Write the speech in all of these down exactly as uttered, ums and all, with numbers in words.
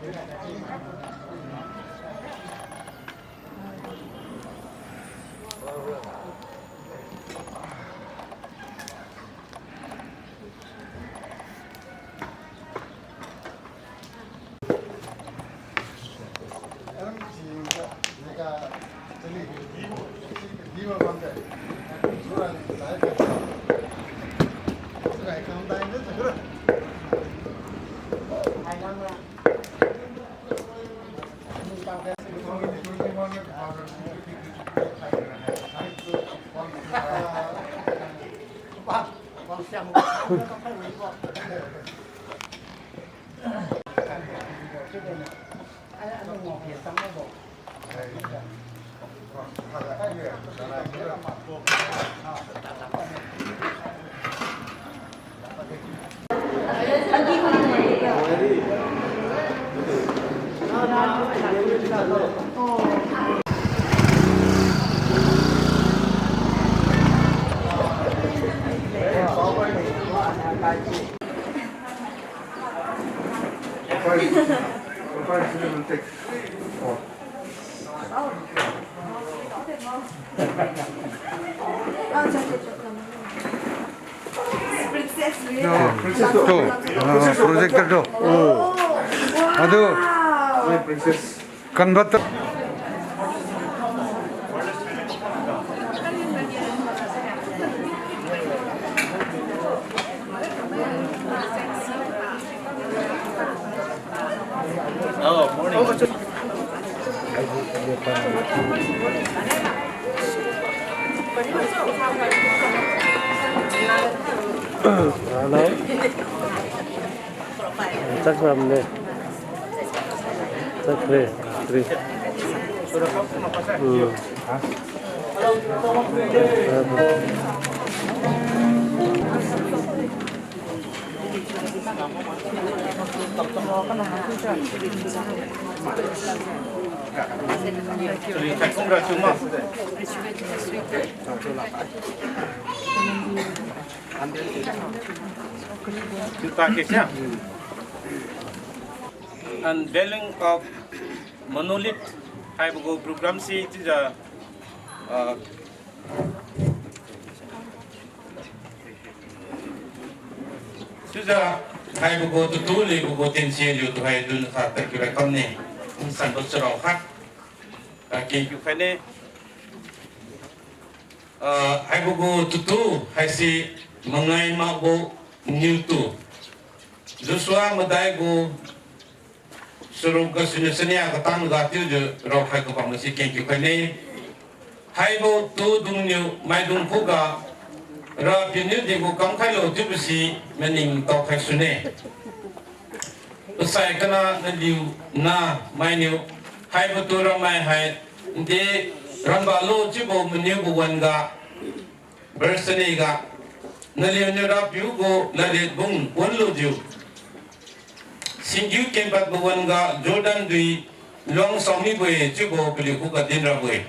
Tu, ah, projector tu. Oh. Adu. Princess. Converter. Oh, morning. Hello. Chakram ne. Chakre. Kre. Hmm. Unveiling of monolith haibo gu program se chiujiu, ah, chiujiu haibo gu tutu lebo gu tense liu tuhoi dun kha tadkiu rai kamne. Nsanbo charao khat, ah, kengkiu khaine. Ah, haibo gu tutu haise mangai makbo niutu Joshua madai gu saruk ga suniu sania katang ga chiujiu raokhai kabam masi kengkiu khaine. Haibo tu dungniu maidung khuga Rapiu niu degu kamkhailo chiubo si maningtao khai sune. Pasai kana naliu na mainiu haibo tu rammai hai nde rambalo chiubo maniubo wan-ga, verse chani ga, naliuniu Rapiu gu ladriat bung wanlujiu singgiu kenpadbo wan-ga Jordan dui luang saomibo-e chiubo paliu khuga dinrabo-e.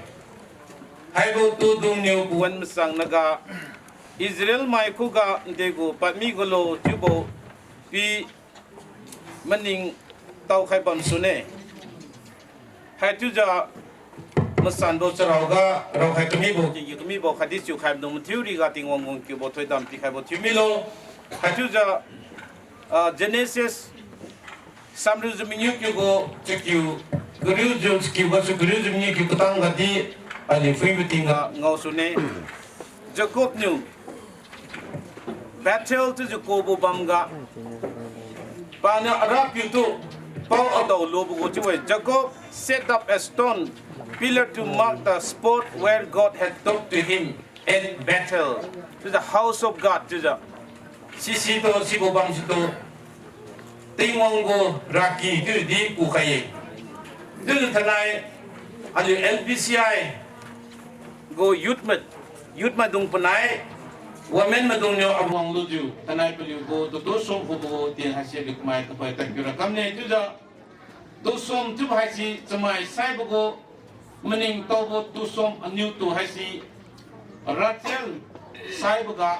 Haibo tu dungniu pawan masang naga Israel mai khuga ndegu padmi gulo chiubo pi maningtao khai bamsune. Haichiujiu masanbo charao ga raokhai kamibo, kengkiu kamibo khatdi chiukhai maidung mathiu riga Tingwang gu kiubo thoidam pikhaibo thiu milo. Haichiujiu, ah, Genesis samriujiu mangiu kiu gu chakiu, kariujiu chakiu gasu kariujiu mangiu kiu katang gadi aliu phuibo tingga ngaosune. Jacob niu Bethel chiujiu kubo bamga, paniu Arapiu tu pao adao lubo gu chiu-e, Jacob set up a stone pillar to mark the spot where God had talked to him at Bethel, to the house of God chiujiu. Sisi tu, sibo bam situ Tingwang gu raki chiudi kukhai-e. Chiujiu thainai aliu L B C I gu youth mai, youth maidung panai, women maidung niu awang lujiu thainai paliu gu tutu sum khubo gu tin haise aliu kamai tuhoi tadkiu ra kamne chiujiu. Tusom chiubo haise chamai saibo gu maningtaobo tusom aniu tu haise Rachel saiboga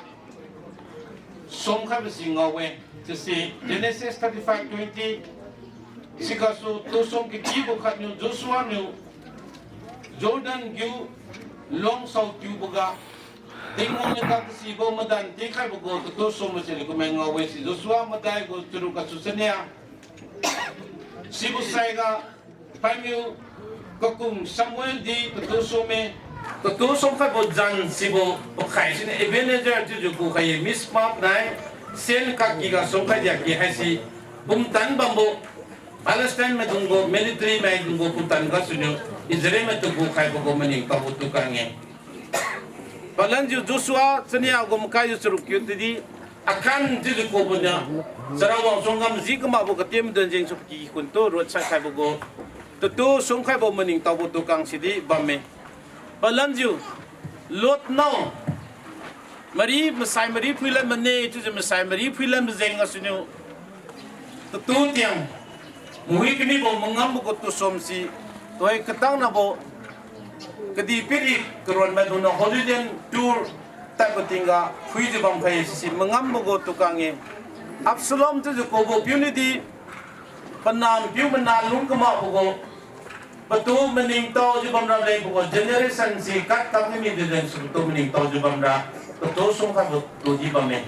sumkhaibo si ngao-e. Chiuse Genesis thirty-five twenty, Sigasu tusom katibo khatniu Joshua niu Jordan giu luang saokiuboga, Tingwang niu kakasibo madan tikhaibogu tatusom masi kumai ngao-e. Si Joshua madai gu charuk gasu chania. Sibo saiga, phaimiu kakung Samuel di tatusom-e. Tatusom khaibo zan sibo pakhai siniu Ebenezer chiujiu kukhai-e, Mizpah nai Sen kakiga sumkhai diakge haisi pumtan bambo, Palestine maidung gu military maidung gu pumtan gasuniu Israel maitu kukhaibo gu maningtaobo tukang-e. Palanjiu Joshua chania gu makaijiu charuk kiu tudi, Akan chiujiu kubo niu, chara wangsuang gam ji kamakbo katien madan jengsu paky kuntu roadside khaibo gu, tatusom khaibo maningtaobo tukang sidi bamme. Palanjiu Lot nao, mari masai mari phuilan mane chiujiu masai mari phuilan majeng gasuniu, tatu tiang, mahui kamibo mangambo gu tusom si, tuhoi katang nabo, kadihpiri karon maidungniu Holy Land tour tadbo tingga phuijiu bamkhai sisi mangambo gu tukang-e. Absalom chiujiu kubo piu niudi, panam piu mana lung kamakbo gu, patu maningtaojiu bamra leng pagu generation si kat kam kami diden su patu maningtaojiu bamra, tatusom khaibo tudi bamme.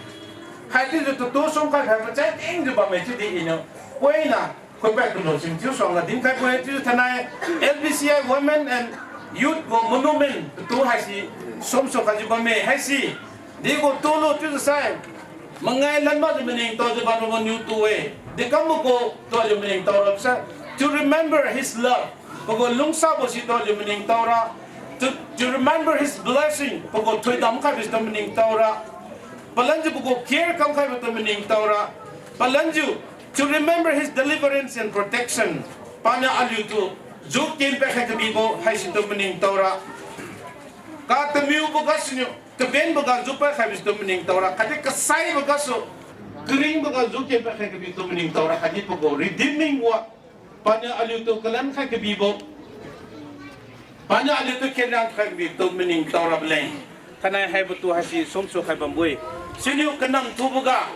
Haichiujiu tatusom khai hai pachai tingjiu bamme chiudi iniu, poina, khoipai kulo sing chiu suangga dinkhaibo-e chiujiu thainai, L B C I Women and Youth gu monument tatu haisi, somsu khaijiu bamme haisi, degu tulu chiujiu sai, mangai lan makjiu maningtaojiu bamrabo niu tu-e. Dekambo gu tualiu maningtao rabo sai, to remember his love. Pagu lungsabo si tualiu maningtaora. To, to remember his blessing. Pagu thoidam khaibo si tu maningtaora. Palanjiu pagu care kamkhaibo tu maningtaora. Palanjiu, to remember his deliverance and protection. Paniu aliutu juken padkhai kabibo haisi tu maningtaora. Katamiubo gasuniu, kabenbo ga jupadkhaibo si tu maningtaora. Khatdi kasaibo gasu, karingbo ga juken padkhai kabi tu maningtaora. Khatdi pagu redeeming wa, paniu aliutu kalankhai kabibo, paniu aliutu kenlan khai kabi tu maningtaorabo leng. Thainai haibo tu haisi somsu khai bambo-e. Siniu kanam thuboga,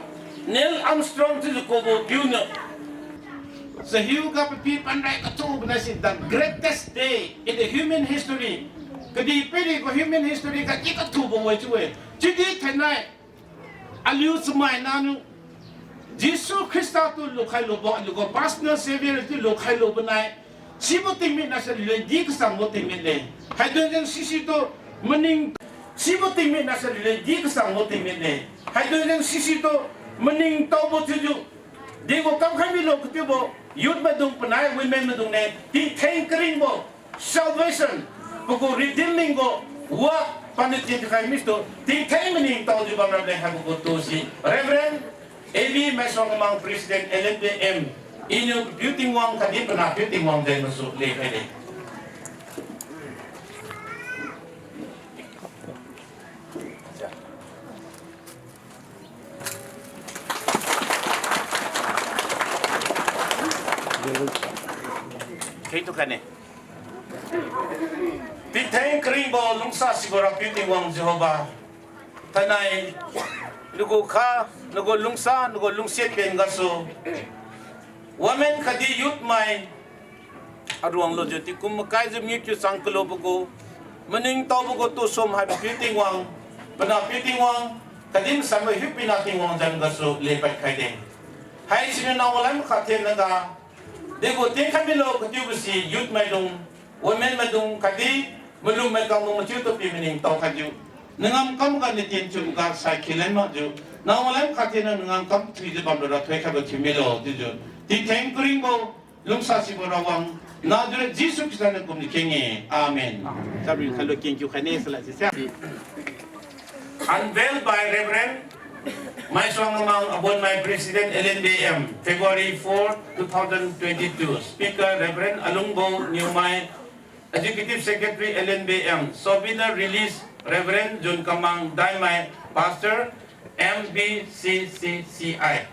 Neil Armstrong chiujiu kubo piuniu, chahiuga papi panrai kathubo nai si the greatest day in the human history. Kadihpiri gu human history ga di kathubo-e chiu-e. Chiudi thainai, aliu chamai naniu Jesu Khrista tu lukhailubo, aliu gu personal saviour tu lukhailubo nai, sibo tingmik nai saliu leng di kasangbo tingmik le. Haidung jeng sisi tu maning, sibo tingmik nai saliu leng di kasangbo tingmik le. Haidung jeng sisi tu maningtaobo thiujiu, degu kamkhai milo katiubo, youth maidung panai women maidung ne, tingtheng karingbo, salvation, pagu redeeming gu work paniu tinkhai mistu, tingtheng maningtaojiu bamra leng haibo gu tu si Reverend A B Maisuangamang, President L N B M, iniu Piu Tingwang khatdi panahpiu Tingwang jeng masu lekhaide. Khaitu khaine. Tingtheng karingbo lungsasibo Rapiu Tingwang Jehovah, thainai nagu kha, nagu lungsa, nagu lungsiat pen gasu, women khatdi youth mai aruang lujiu tingkum makaijiu mikiu chang kalubo gu, maningtaobo gu tusom haibo Piu Tingwang, panahpiu Tingwang, khatdi masanbo Hiupuina Tingwang jeng gasu lepad khaide. Haisiniu nawang lan makhathen naga, degu tingkhai milo katiubo si youth maidung, women maidung khatdi malum maikangdung mathiutu pi maningtao khaijiu, nangam kamga natin thiuboga sai khilen makjiu, nawang lan makhathen na nangam kam thuijiu bamlura thoikhaibo thiu milo chiujiu, tingtheng karingbo lungsasibo Rawang, Nazareth Jesu Khrista niu kumni keng-e. Amen. Unveiled by Reverend Maisuangamang Abonmai, President L N B M, February four, two thousand twenty-two. Speaker, Reverend Alungbo Niumai, Executive Secretary L N B M. Souvenir release, Reverend Jun Kamang Daimai, Pastor M B C C C I.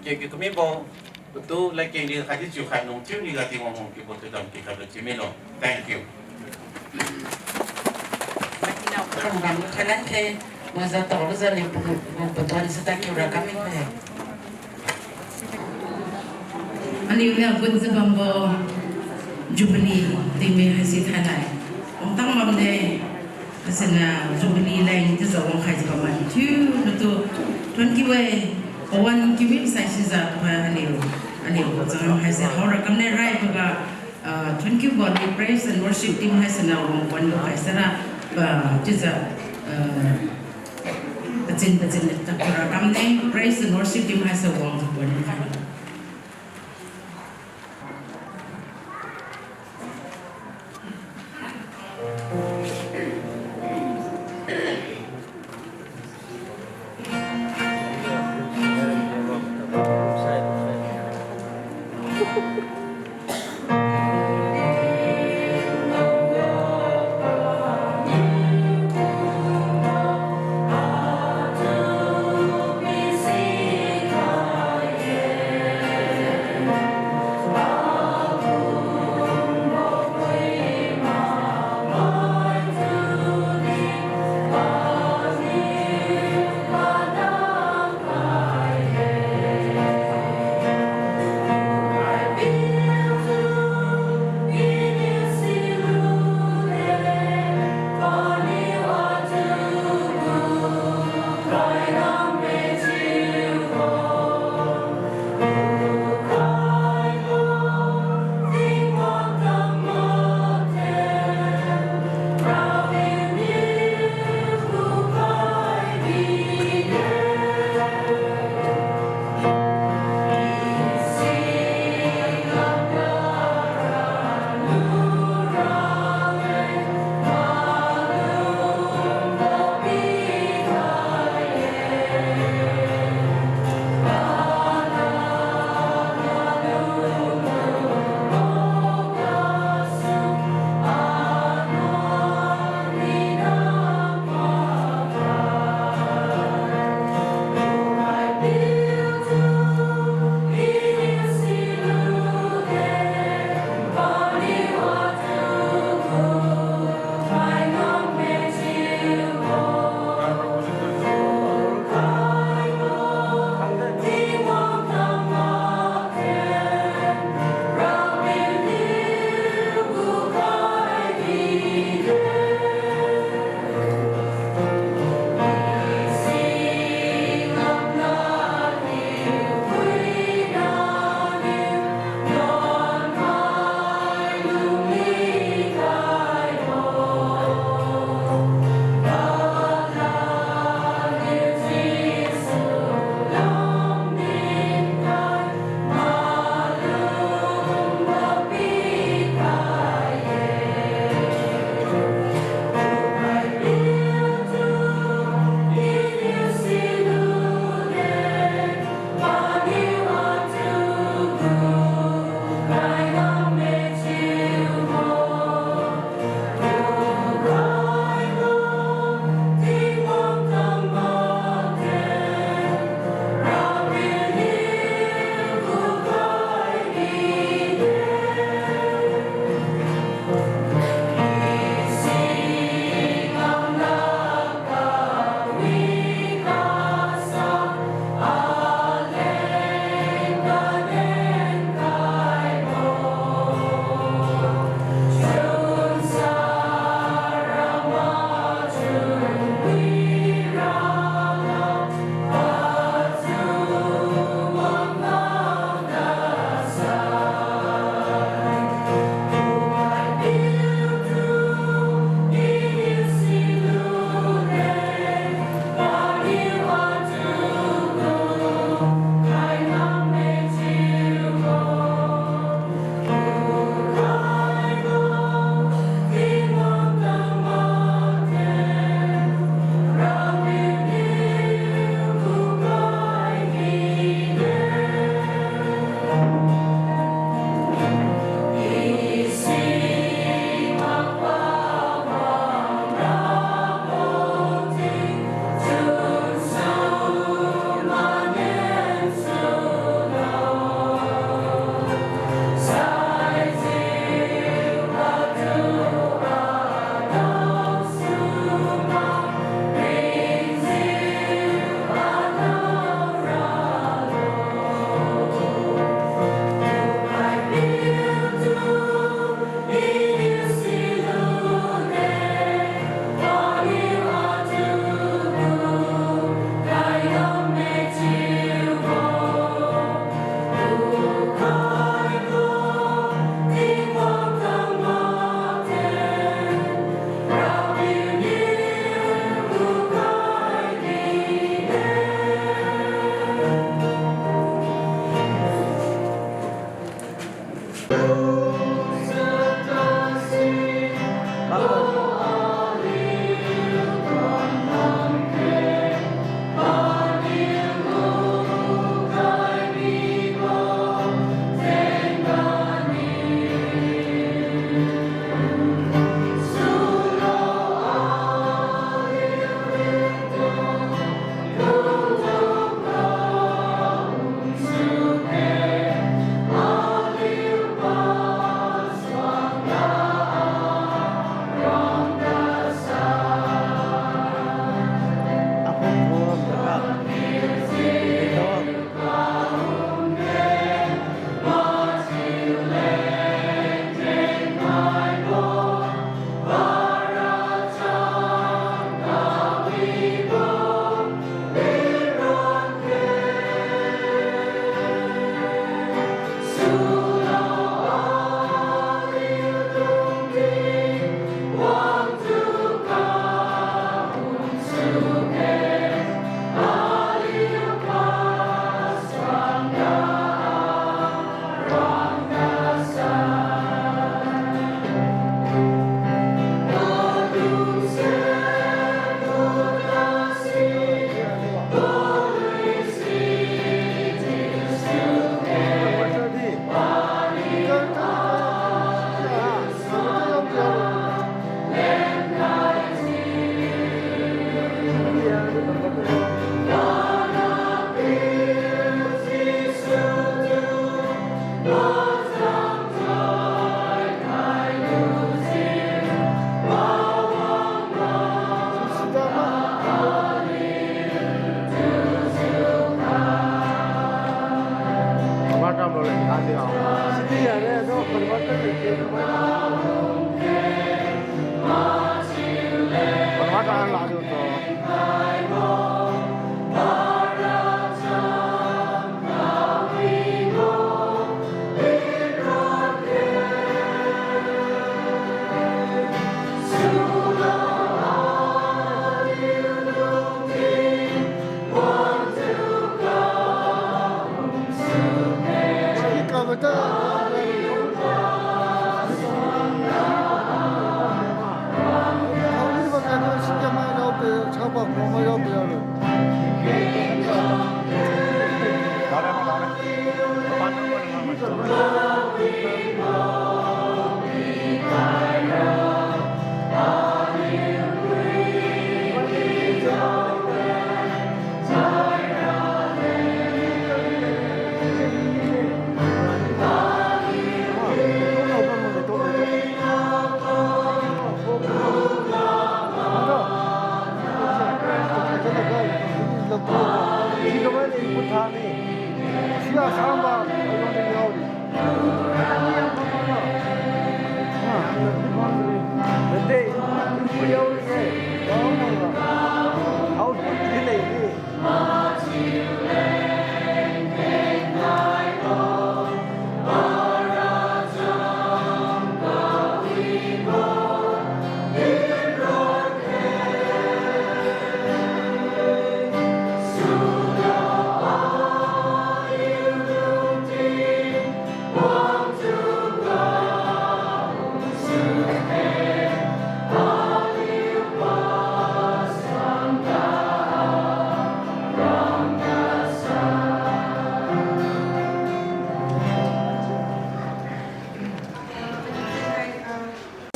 Kengkiu kamibo, patu ladkeng di khatdi chiukhai nung thiu niga Tingwang wang kibo thiudam kikhaibo thiu milo. Thank you. Makinao program khalan khe, maza tao lujiu liu pu, pu, patuan sita kiura kammi khe. Aliuniu gunjiu bambo Jubilee tingmik haise thainai wangtang bamde. Asiniu Jubilee leng chiujiu wangkhaijiu bammai thiu natu thuonkiu-e, pawan kiumi sai sijiu pa aliu, aliu pachang haise haora kamne raiboga, ah, thuonkiubo aliu praise and worship team haisiniu wang pawan bo khai sara, ah, chiujiu, ah, pachin pachin takura kamne praise and worship team haise wangjiu pawan khai.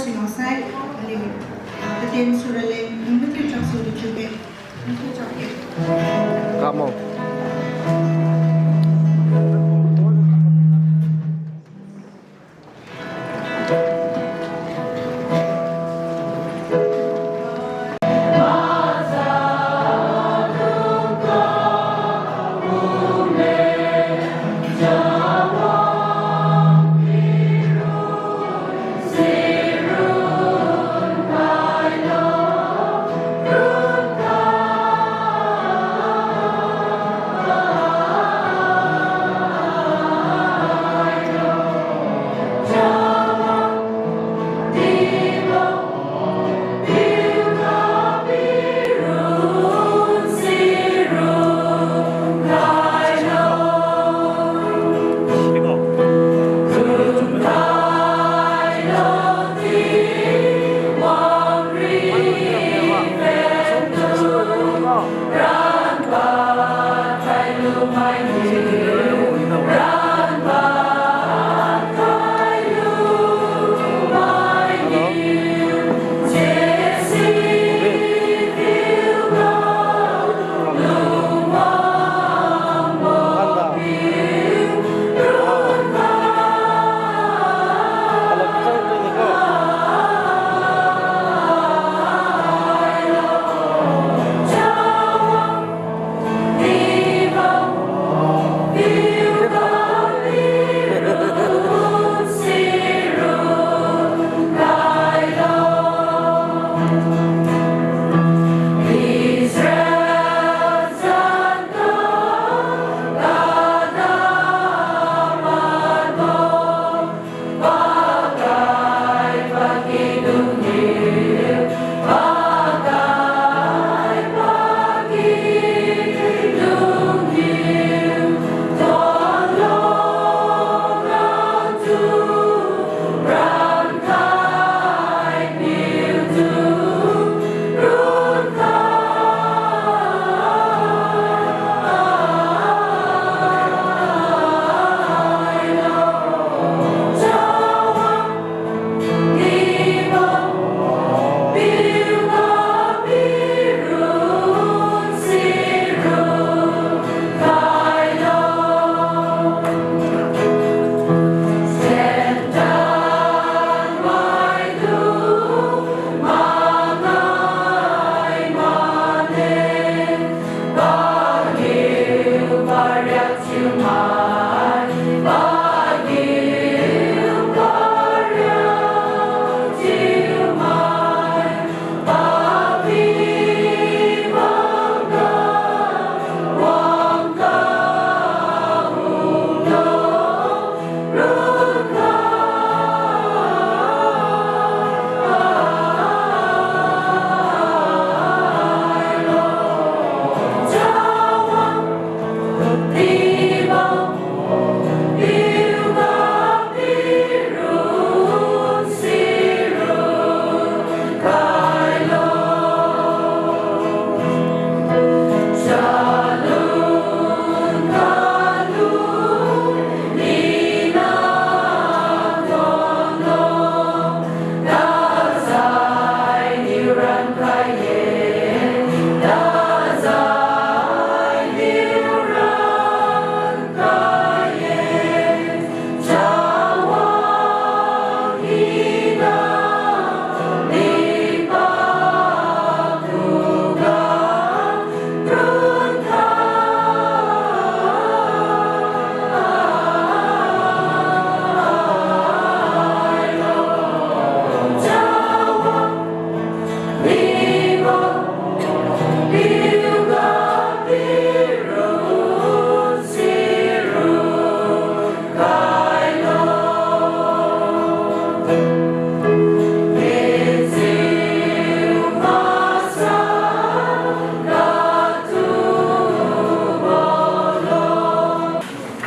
Sinosai, aliu, ah, taten suraleng, nungmati chapsu luchube, nungmati chapke. Kamo.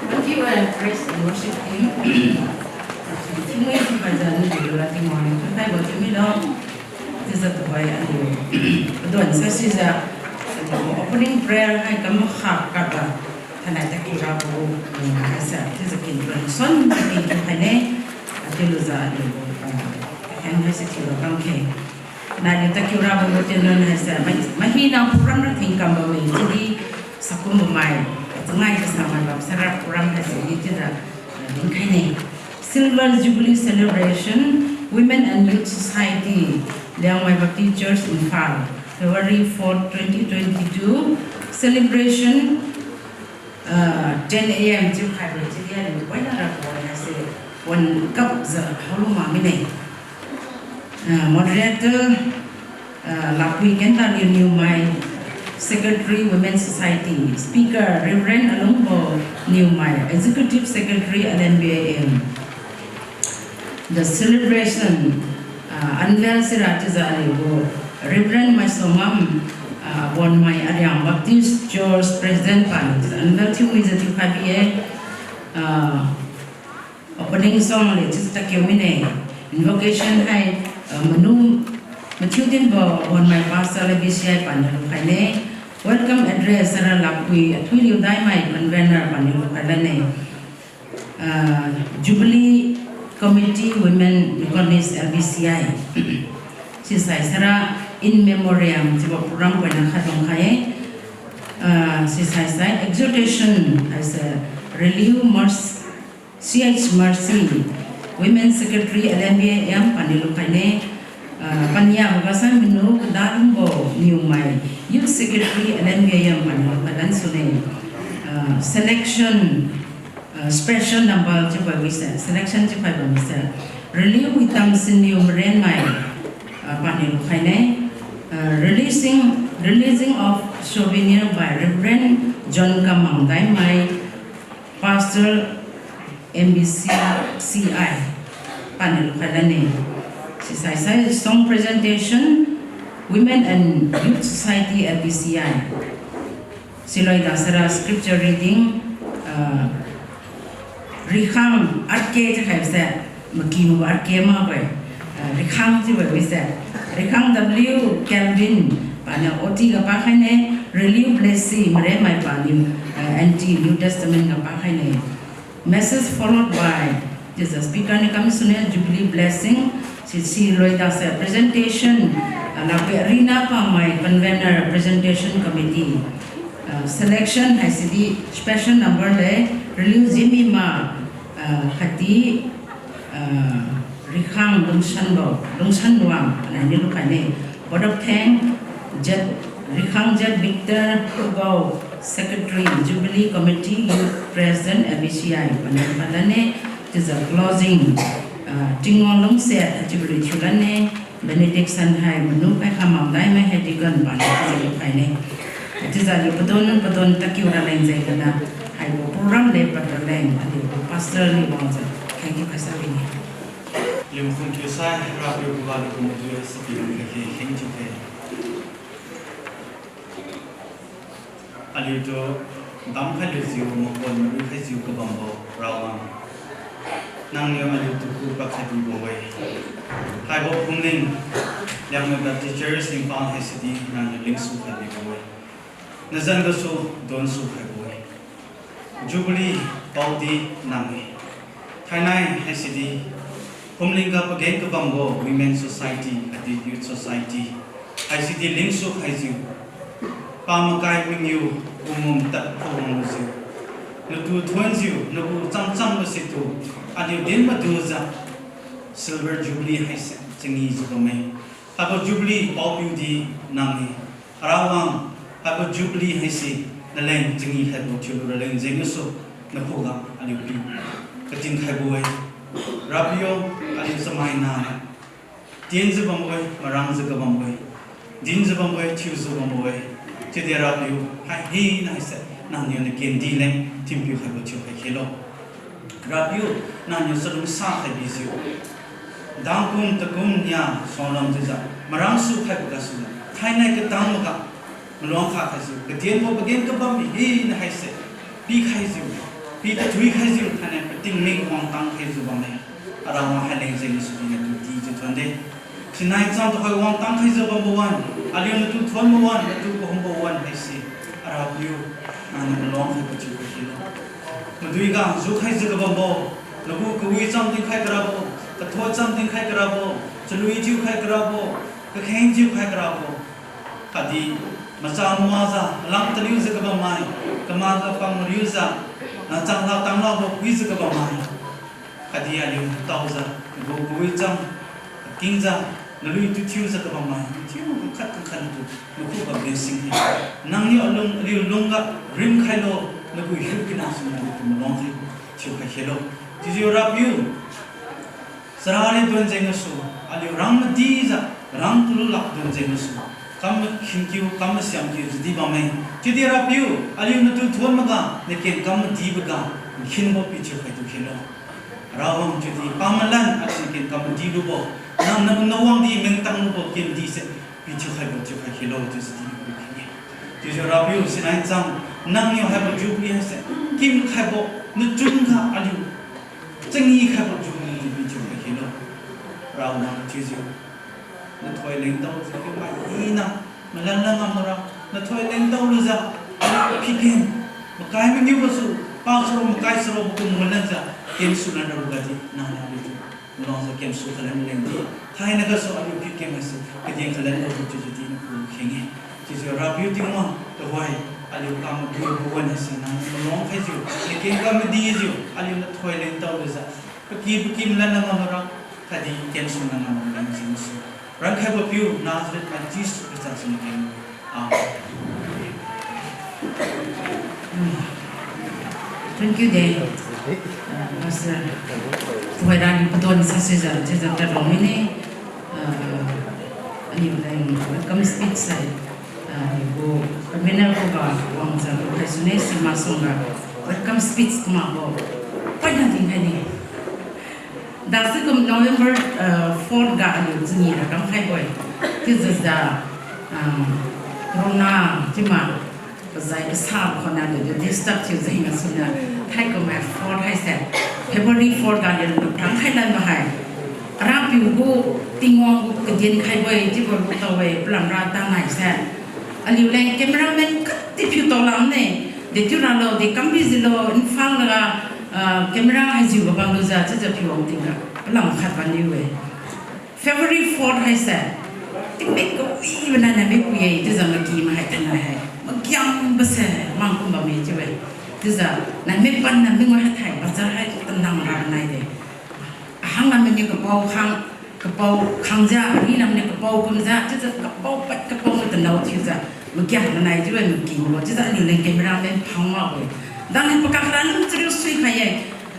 Thank you, uh, praise and worship team. Tingmai tingpai jani di lura tingwang tingpai bo tingmilo. Chiujiu tuhoi aliu padon sa sijiu, aliu opening prayer hai kam kha kaba thainai takiu rabo, mm, haise chiujiu kin ron son kin kin khaine. Atiu lujiu aliu, ah, hen haise chiura kamkhe. Nai ni takiu rabo gu tingron haise, mai, mahina program ra thing kam bamme chiudi, sakum bamai, changai kasang mai bam sara program haise di chiujiu, ah, dinkhaine. Silver Jubilee Celebration, Women and Youth Society, Liangmai Baptist Church, Imphal, February fourth, twenty twenty-two. Celebration, uh, ten A M chiu khaibo chiudi aliu poina rabo haise, wan kapjiu haolu mak mine. Uh, moderator, uh, Lapui Kentariu Niumai, Secretary, Women Society. Speaker, Reverend Alungbo Niumai, Executive Secretary, L M B A M. The celebration, uh, unveil sira chiujiu aliu gu Reverend Maisongam, uh, Bonmai Ariang Baptist Church President paniu chiujiu unveil thiu mijiu thiukhai bi-e, uh, opening song le chiujiu takiu mine. Invocation hai, uh, manu mathiu dinbo Bonmai Pastor L B C I paniu lukhaine. Welcome address sara Lapui Athuiliu Daimai convener paniu lukhai lane. Ah, Jubilee Committee Women Deaconess L B C I. Sisai sara in memoriam chiubo program poina khat lungkhai-e. Ah, sisai sai exhortation haise Reliu Merc-, C H Mercy, Women Secretary L M B A M paniu lukhaine. Ah, paniaboga sai manu Kadalungbo Niumai, Youth Secretary L M B A M paniu lukhalan sune. Ah, selection, ah, special number chiubo wise, selection chiukhai bamise, Reliu Witam Siniu Marenmai, ah, paniu lukhaine. Ah, releasing, releasing of souvenir by Reverend John Kamang Daimai, Pastor M B C C I, paniu lukhailane. Sisai sai song presentation, Women and Youth Society L B C I. Siloi dasara scripture reading, ah, Rikhang R K chiukhai se, makibo R K makbo-e, ah, Rikhang chiubo wise, Rikhang W Kelvin, paniu O T ga pakhaine, Reliu Blessing Marenmai paniu, ah, N T New Testament ga pakhaine. Message followed by, chiujiu speaker niu kam sune Jubilee Blessing, si, siloi dase presentation, ah, Lapui Arina Pamai convener presentation committee, ah, selection haisidi special number le, Reliu Jimima, ah, khatdi, ah, Rikhang Lungsanbo, Lungsanwang, paniu lukhaine. Vote of thank, Z, Rikhang Z Victor Pugao, Secretary, Jubilee Committee, Youth President, L B C I, paniu lukhailane, chiujiu closing, ah, Tingwang Lungse, Jubilee thiulane, benediction hai manu kai khamang Daimai Head Deacon paniu chiujiu lukhaine. Chiujiu aliu padon padon takiu raleng jengniu, haibo program le pad raleng, aliu pastor niu wangjiu, thank you khaisa bine. Liu makhun thiusai, Rapiu gu ga liu kum tu ya sapi lam kha khe, thank you khe. Aliutu damkhai lujiu, makon mariukhaijiu kabambo Rawang, nangniu aliutu khuga khaibibo-e. Haibo phumling, Liangmai Baptist Church Imphal haisidi nangniu lingsu khaibibo-e. Nazan gasu donsu khaibo-e. Jubilee paodi nang-e. Thainai haisidi, phumling ga pageng kabambo Women Society, khatdi Youth Society haisidi lingsu khaijiu, pamakai mangiu, pumum tad kawangjiu, natu thuonjiu, nagu chamcham masitu, aliu din madujiu, Silver Jubilee haise changi jiu bamme. Haibo Jubilee paopiu di nang-e. Arawang, haibo Jubilee haise naleng changi haibo thiulu raleng jenggasu nakhuga aliu pi katin khaibo-e. Rapiu, aliu chamaina tienjiu bambo-e, marangjiu kabambo-e, dinjiu bambo-e, thiujiu bambo-e. Chiudi Rapiu, hai hina haise nangniu nakendi leng thinpiu khaibo thiukhai khelo. Rapiu, nangniu chalungsa khaibijiu, dangkum takum nia suanglam chiujiu marangsu khaibo gasujiu thainai katangboga maluang kha khaijiu, katienbo pageng kabam hina haise pikhaijiu, pi tathui khaijiu, thainai pating mik wangtang khaijiu bamme. Arawang haileng jenggasu di natu dijiu thuonde. Sinai cham tuhoi wangtang khaijiu bambo wan, aliu natu thuonbo wan, natu kahumbo wan haise, Arapiu, nangniu maluang khaibo thiukhai khelo. Maduiga jukhaijiu kabambo, nagu kawi cham dinkhai karabo, kathoi cham dinkhai karabo, chalui thiukhai karabo, kakheng thiukhai karabo, khatdi macha mamakjiu malam taliujiu kabammai, kamaga pang riujiu, nachang la tang labo phuijiu kabammai, khatdi aliu taojiu nagu kawi cham kakingjiu, nalui tu thiujiu kabammai, thiu khat khat tu nakhuga blessing khe. Nangniu alung, aliu lungga rimkhailo, nagu hiukinasuna aliutu maluang khe, thiukhai khelo. Chiujiu Rapiu, charari duan jenggasu, aliu rang madijiu, rang kalu lak duan jenggasu, kam makhinkiu, kam masiamkiu jidi bamme. Chiudi Rapiu, aliu natu thuon maga naken kam madiboga nkhinbo pithiukhaitu khelo. Arawang chiudi pamalan aliu naken kam madilubo, nang nang nawang di mengtang lubo kendise pithiukhaibo thiukhai khelo chiujiu di napiu kheng-e. Chiujiu Rapiu, sinai cham nangniu haibo Jubilee haise kimkhaibo, nachunga aliu changi khaibo Jubilee di pithiukhai khelo. Arawang chiujiu nathoi lengtaojiu kiu mai hina malan la ngamra, nathoi lengtao lujiu, aliu phiken makai mangiubosu, pasaro makai sarobo kum malanjiu, kensu lan rabo gadi nangniu aliutu maluangjiu kensu khalan lengdi. Thaina gasu aliu phiken haise kadin khalan rabo chiujiu di napiu kheng-e. Chiujiu Rapiu Tingwang, tuhoi aliu kam madibo wan haise nangniu maluang khaijiu, naken kam madijiu aliu nathoi lengtao lujiu, paky paky malan la ngamra, khatdi kensu lan ngamra leng jengsu, rankhaibo piu Nazareth mai Jesu Khrista suni keng. Amen. Thank you de. Uh, Pastor. Tuhoira ni padon sasuijiu, chiujiu tadrong mine. Uh, aliu leng welcome speech sai, uh, aliu gu convener khuga wangjiu lukhai sune, sima sungga welcome speech kamakbo paina dinkhai ne. Dasikum November, uh, four ga aliu changi ra kamkhaibo-e. Chiujiu jiu, uh, corona chiuma pazai kasabo khona aliutu disturb thiu jeng gasuniu, thaikum hai four haise, February four ga aliu lungkhai lanbo hai Arapiu gu Tingwang gu kadin khaibo-e chiubo tao-e, palamra tanaise aliu leng cameraman khatdi phiu tao lamne. Dechiu ralo, de kam bijiulo, Imphal ga, ah, camera haijiu ga bamlujiu chiujiu phiu wang tingga palam khat bamniu-e. February four haise tingmik kawibo nai nai mik wi-e, chiujiu maky mahai thainai hai magiambose mangkum bamme chiu-e. Chiujiu nai mik pan nai mik wi hai thai bazar hai tanang ra nai de. Ahang lam maniu kapao khang, kapao khangjiu, ani lam maniu kapao kumjiu, chiujiu kapao pad kapao matanao thiujiu, makiang manai chiu-e, maky mabo chiujiu aliu leng cameraman phang makbo-e. Dani pakak ra lungchariu suikhai-e.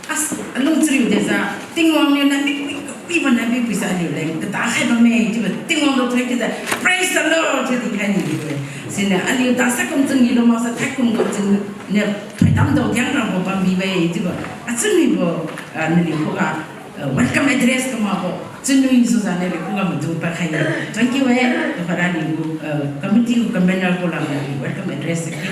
As, alungchariu dejiu, Tingwang niu nai mik wi kawibo nai mik wijiu aliu leng kadakhai bamme chiubo Tingwang gu thoi chiujiu, Praise the Lord chiu dinkhai ni chiu-e. Siniu aliu dasa kum changi lu maksa thaikum gu changi niu thoidam dao diang rabo bambi-e chiubo, achunwibo, ah, naliu khuga, ah, welcome address kamakbo chunwi sujiu naliu khuga madu padkhai-e. Thank you-e, tuhoira aliu gu, ah, committee gu convener khulam aliu welcome address ki.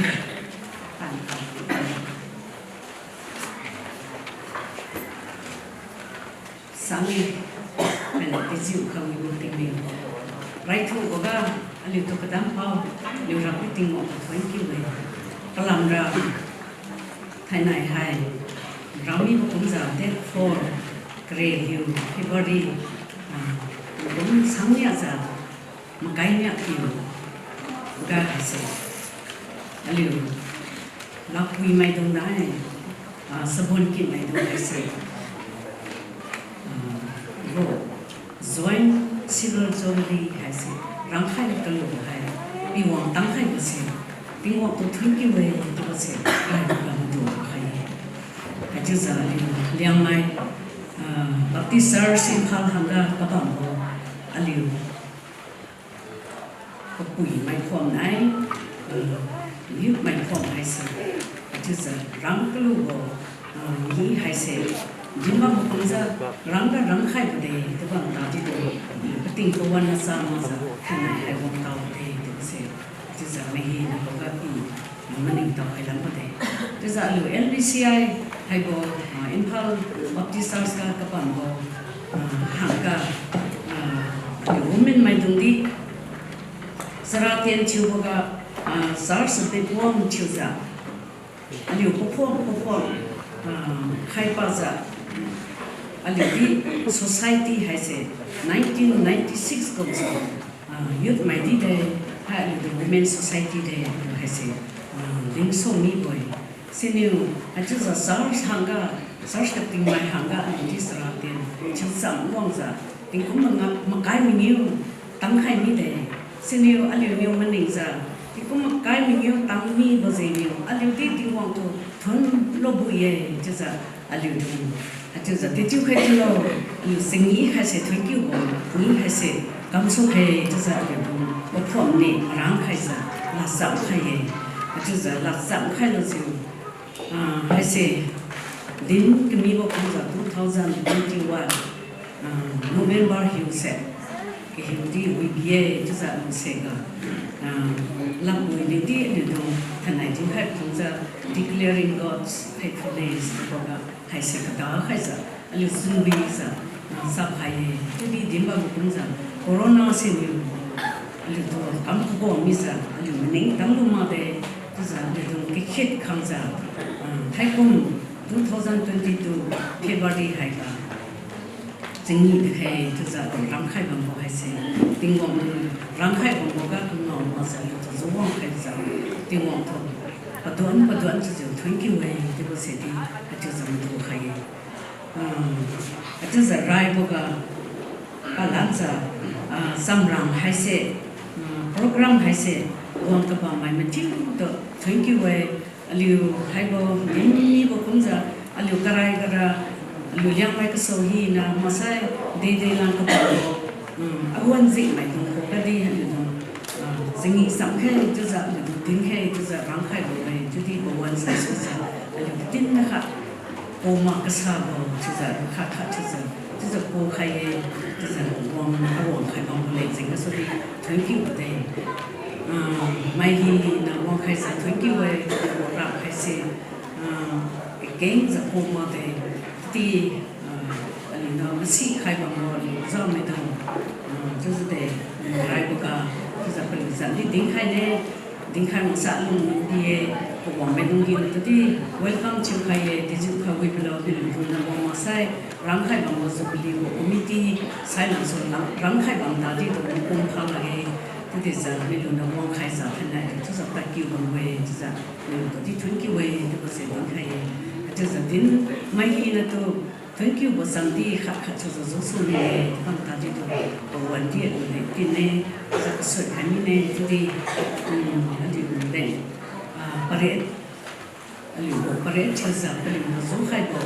Sangni, haina tijiu khangniu tingmik raithuboga aliutu kadampao, aliu Rapiu Tingwang tu thank you-e. Palamra thainai hai, ramibo kumjiu date four, kare hiu February, ah, kum sangnia jiu makai niakiu ga haise, aliu lakpui maidung nai, ah, sabon kit maidung haise, ah, gu Joint Silver Jubilee haise rangkhai kalu hai, piwang tangkhaibo se, Tingwang tu thank you e chiubo se, rai kam tu khai. Haichiujiu aliu Liangmai, ah, Baptist Church Imphal hangga kabambo aliu papui maikhuam nai, ah, youth maikhuam haise, haichiujiu rang kalubo, ah, mi haise, dinbam kumjiu rangga rangkhaibo de, chiubam tadi tu, pating pawan na cha makjiu thainai hai wang tao de, chiubo se, chiujiu mai hina khuga pi, maningtao khai lambo de. Chiujiu aliu L B C I haibo, ah, Imphal Baptist Church ga kabambo, ah, hangga, ah, aliu women maidungdi, chara tien thiuboga, ah, church bit wang thiujiu, aliu pakhuang pakhuang, ah, khaipajiu, aliudi society haise nineteen ninety-six kumjiu, ah, youth maidi de, hai aliutu women society de, aliu haise, ah, lingsu mibo-e. Siniu, haichiujiu church hangga, church katingmai hangga aliudi chara tien thiucham wangjiu, tingkum manga makai mangiu tangkhai mide. Siniu aliuniu maningjiu, tingkum makai mangiu tang mibo jengniu aliudi Tingwang tu thonlo bu ye, chiujiu aliudung, haichiujiu dechiu khai chiulo, aliu chingi khaise thank you bo, ni khaise kamsu khe, chiujiu aliudung paphuam ni rangkhaijiu ladcham khai ye. Haichiujiu ladcham khailujiu, ah, haise din kamibo kumjiu two thousand twenty-one, ah, November hiuse, kahiudi wibi ye chiujiu aliu sega, ah, lamui niudi aliudung thainai dinkhai kumjiu Declaring God's Faithfulness chiuboga haise kada khaijiu aliu chunwijiu, ah, chap khai ye. Chiudi dinbam kumjiu corona siniu aliutu kam kabo mijiu aliu maning tanglu makde, chiujiu aliudung kakhit khangjiu, ah, thaikum two thousand twenty-two February haiga chingi de khai chiujiu aliu rangkhai bambo haise, Tingwang niu rangkhai bamboga kangao makjiu aliutu juwang khaijiu, Tingwang tu paduan paduan chiujiu thank you e chiubo se di, haichiujiu madu khai ye. Ah, haichiujiu raiboga palanjiu, ah, chamrang haise, ah, program haise, wang kabammai mathiutu thank you e. Aliu haibo dinmibo kumjiu, aliu karai kara, aliu Liangmai kaso hina maksai, dede lang kabambo, um, awan jingmai dung khuga di aliudung, ah, chingi cham khe chiujiu aliudung din khe chiujiu rangkhai bamme, chiudi pawan sa sujiu aliu katin nakha, koma kasabo chiujiu khat khat chiujiu, chiujiu ku khai ye, chiujiu wang, awang khai bambo leng jeng gasudi thank you bade. Ah, mai hina wang khaijiu thank you e, chiujiu wara khaise, ah, kakengjiu ku makde, ti, ah, aliuniu masi khai bambo aliu zamaidung, ah, chiujiu de, raiboga, chiujiu paliu zan di dinkhai ne, dinkhai maksa lung di-e, pawang maidung di tudi welcome thiukhai ye, dijiu kha wi palo di lung lung na wang maksai, rangkhai bambo Jubilee gu committee, sai langsu lang, rangkhai bam tadi tu pum pha lakge, chiudi jiu milu na wang khaijiu thainai tu chiujiu tadkiu bambo-e, chiujiu milu tudi thank you e chiubo se dinkhai ye, chiujiu din mai hina tu thank you bo cham di khat khat chiujiu jusu mine, kam tadi tu pawan di aliu leng tinne, jiu kasut khai mine, chiudi, um, aliu leng, ah, pare, aliu gu pare thiujiu, aliu gu jukhaibo,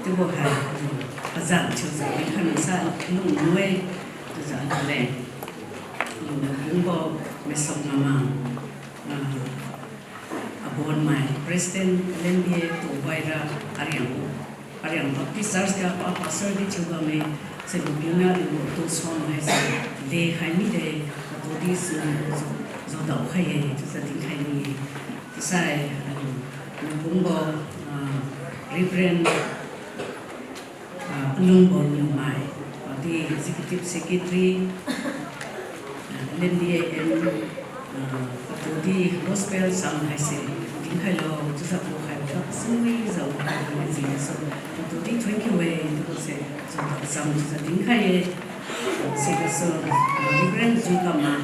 chiubo hai, um, pazan thiujiu, dinkhai maksa lung lu-e, chiujiu aliu leng, aliu gu kungbo Maisok Namang, ah, Abonmai, President, L M B A, Tuhoira, Ariang, Ariang Baptist Church ga pa pastor di thiu bamme, sibo piuniu aliu gu tu suan haise, de khai mide, atudi si, ju, judao khai ye, chiujiu dinkhai ni-e. Chiusai, aliu, aliu kungbo, ah, Reverend, ah, Alungbo Niumai, ah, di Executive Secretary, ah, L M B A M, ah, atudi Gospel sang haise dinkhailo, chiujiu kukhaibo ga singwi jiu kukhaibo jengsu, atudi thank you e chiubo se, chiujiu kasam chiujiu dinkhai ye. Sigasu, ah, Reverend Jukama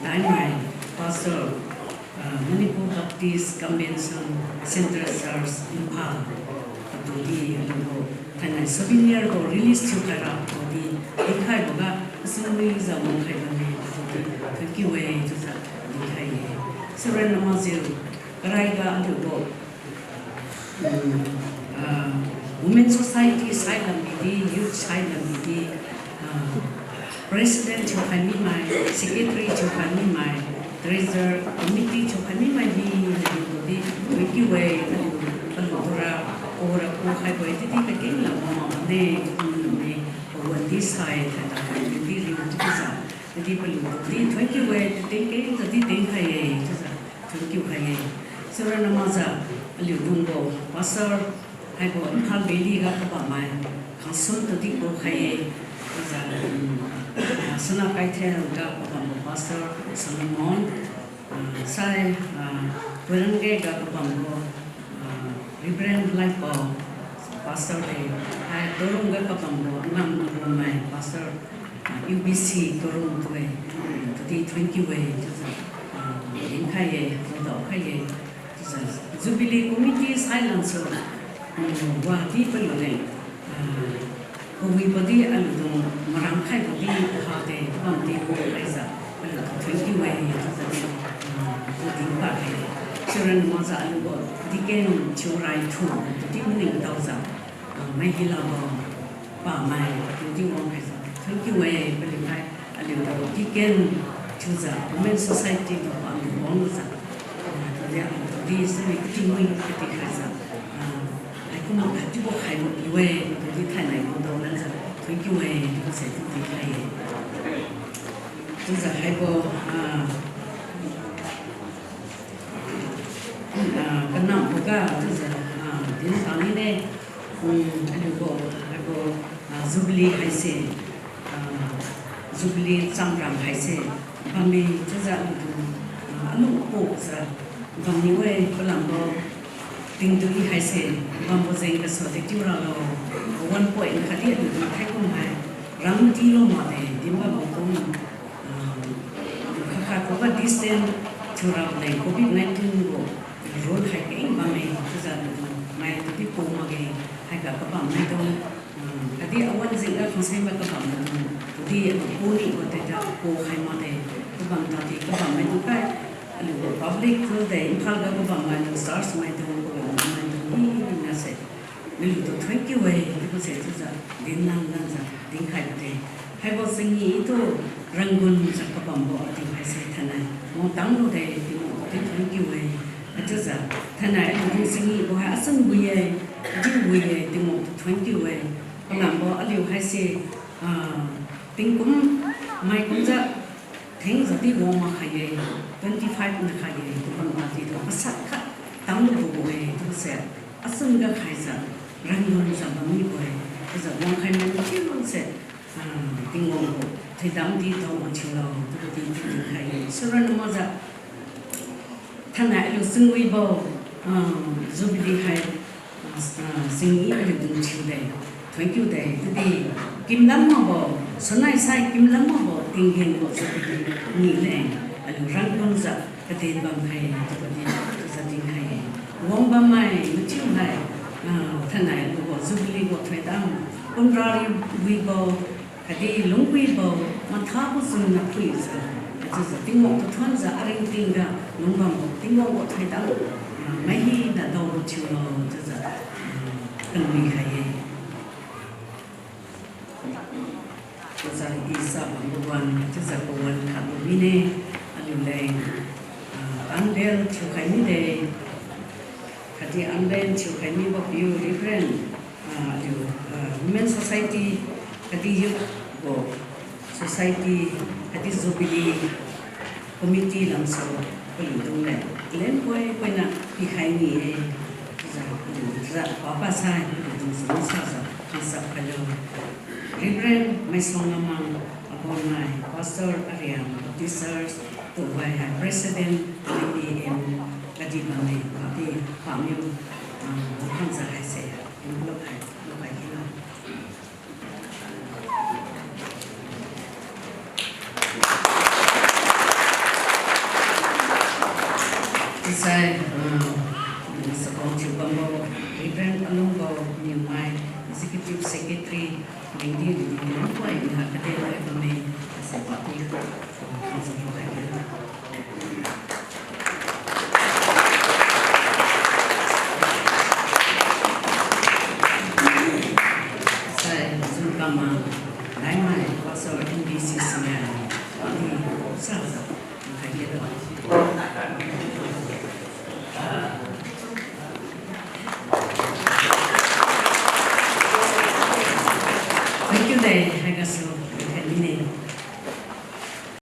Daimai, Pastor, ah, Manipur Baptist Convention Central Church, Imphal, atudi aliu gu thainai souvenir gu release thiukhaira atudi dinkhaibo ga, Nui za wangkhai bammi, thank you e, chiujiu dinkhai-e. Sira namajiu, karaiga aliugu, mm, ah, Women Society sai lambi di, Youth sai lambi di, ah, President thiukhai mimai, Secretary thiukhai mimai, Treasurer Committee thiukhai mimai di, naliutu di, thank you e, naliu, paliutu ra, kora kukhaibo-e, chiudi kakeng la wang makne, chiu nune, pawan di sai, thaida khai di riu chiujiu, chiudi paliutu di, thank you e, chiudi kengjiu di dinkhai-e, chiujiu, thank you khai-e. Sira namajiu, aliudungbo, Pastor, haibo Imphal Valley ga kabammai, Khangsun tudi kukhai-e, chiujiu, mm, ah, Sanakeithel ga kabambo Pastor Solomon, ah, sai, ah, Koirangge ga kabambo, ah, Reverend Laipao, Pastor de, hai Torung ga kabambo Ngam Arumai, Pastor, ah, U B C Torung tu-e, tudi thank you e, chiujiu, ah, dinkhai-e, wadao khai-e, chiujiu, Jubilee Committee sai lamsu, mm, wadi paliu leng, ah, kawibo di aliudung marang khaibo di hade, kabam di kukhaijiu, paliutu thank you e, chiujiu di, ah, tu dinpad khai-e. Sira namajiu aliugu, deacon thiu rai thu, tudi maningtaojiu, ah, maihilabo, pamai, tudi wangkhaijiu, thank you e, paliu hai, aliugu deacon thiujiu, Women Society tu pamai wanglujiu, ah, tudi aliutu di sini katingwi katikhaijiu, ah, haikum haichiubo khaibo piu e, tudi thainai wangdao lanjiu, thank you e, chiubo se tu dinkhai-e. Chiujiu haibo, ah, ah, kanamboga chiujiu, ah, din tani ne, mm, aliugu, haibo, ah, Jubilee haise, ah, Jubilee chamrang haise, bamme chiujiu aliutu, ah, alung apujiu, bammi-e palambo, tingdui haise, bambo jeng gasu di tiu ralo, one point khatdi aliutu thaikum hai, ram di lo makde, dinbambo kum, ah, khakha kuga distance thiura leng covid nineteen gu rule hai keng bamme, chiujiu aliutu mai tudi ku makge, haiga kabam maidung, ah, khatdi awan jengga khangsen ga kabam maidung, tudi aliu kuni gu taijiu kukhai makde, kabam tadi kabam maidung kai, aliugu public tu de Imphal ga kabam maidung, church maidung, kabam maidung hina se. Naliutu thank you e, chiubo se chiujiu, dinlan lanjiu, dinkhaibo de. Haibo changi tu, Rangoon jiu kabambo aliu haise thainai wangtang lude, Tingwang tu thank you e. Haichiujiu, thainai aliutu changi bo hai achun wi-e, di wi-e, Tingwang tu thank you e. Palambo aliu haise, ah, tingkum maikumjiu, thengjiu di wang makhai-e, twenty five na khai-e, chiuban tadi tu kasat khat tanglubo-e, chiubo se, achun ga khaijiu, Rangoon jiu bammibo-e, chiujiu wangkhai mai mathiu se, ah, Tingwang gu thoidam di dao mathiulo, chiubo di dinkhai-e. Sira namajiu, thainai aliu chunwibo, ah, Jubilee hai, ah, ching-i aliudung thiude, thank you de, chiudi, kimlam makbo, sunai sai kimlam makbo, tinggen gu Jubilee ni leng, aliu Rangoon jiu kaden bamkhai, chiubo di, chiujiu dinkhai-e. Wang bammai mathiu hai, ah, thainai aliugu Jubilee gu thoidam, kumra ri wibo, khatdi lungwibo, mathabo chunna phuijiu, haichiujiu Tingwang tu thuonjiu aringtingga lungbambo, Tingwang gu thoidam, ah, maihina daobo thiulo, chiujiu, ah, kanwi khai-e. Chiujiu i sa bambo wan, chiujiu pawan khatbo mine, aliu leng, ah, unveil thiukhai mide, khatdi unveil thiukhai mibo piu Reverend, ah, aliu, ah, Women Society, khatdi Youth gu Society, khatdi Jubilee Committee lamsu paliudung leng, leng poi poina pikhai ni-e, chiujiu paliu, chiujiu papa sai paliudung sum sajiu khangsa khailo. Reverend Maisuang Ngamang, Abonnai, Pastor Ariang Baptist Church, tuhoi hai President, M A M, khatdi bamme, khatdi paniu, ah, wakhangjiu haise, envelope hai lukhai khilo. Chiusai, ah, sakong thiubambo, Reverend Alungbo Niumai, Executive Secretary, lengdi lengdi lungpoi ina kaden loi bamme, Thank you de, haigasu